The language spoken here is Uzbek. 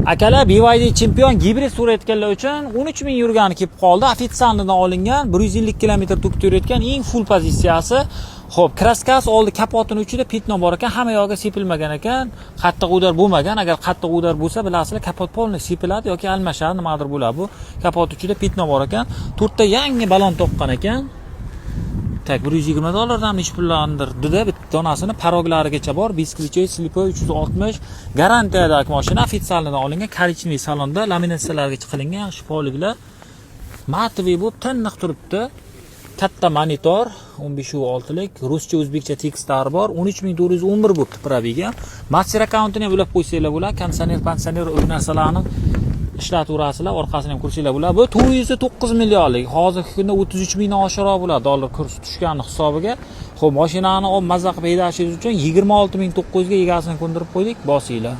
Akalar, BYD Chempion gibrid so'rayotganlar uchun 13 ming yurgani kelib qoldi. Официально dan olingan, 150 km tokda yurayotgan, eng full pozitsiyasi. Xo'p, краска si oldi, kapotini uchida пятно bor ekan, hamma yog'iga sepilmagan ekan. Qattiq удар bo'lmagan. Agar qattiq удар bo'lsa, bilasizlar, kapot полный sepiladi yoki almashadi, nimadir bo'ladi bu. Kapot uchida пятно bor ekan. To'rtta yangi balon toqqan ekan. Так, 120 dollardan nechi pullardir dedi, bitta donasini порог larigacha bor, бесключевой, слепой, 360 garantiyadagi mashina, официально dan olingan, коричневый salonda laminatsiyalargacha qilingan, yaxshi poliklar. Матовый bo'lib tiniq turibdi. Katta monitor 15.6 lik, ruscha, o'zbekcha tekstlari bor. 13 411 bo'libdi пробег i. Master akkauntini ham ulab qo'ysanglar bo'ladi. Konditsioner, pansioner, u narsalarni ishlataverasizlar, orqasini ham ko'rsanglar bo'ladi. Bu 409 millionlik. Hozirgi kunda 33 mingdan oshiqroq bo'ladi dollar kursi tushgani hisobiga. Xo'p, mashinani olib mazza qilib haydashingiz uchun 26 900 ga egasini ko'ndirib qo'ydik, bosinglar.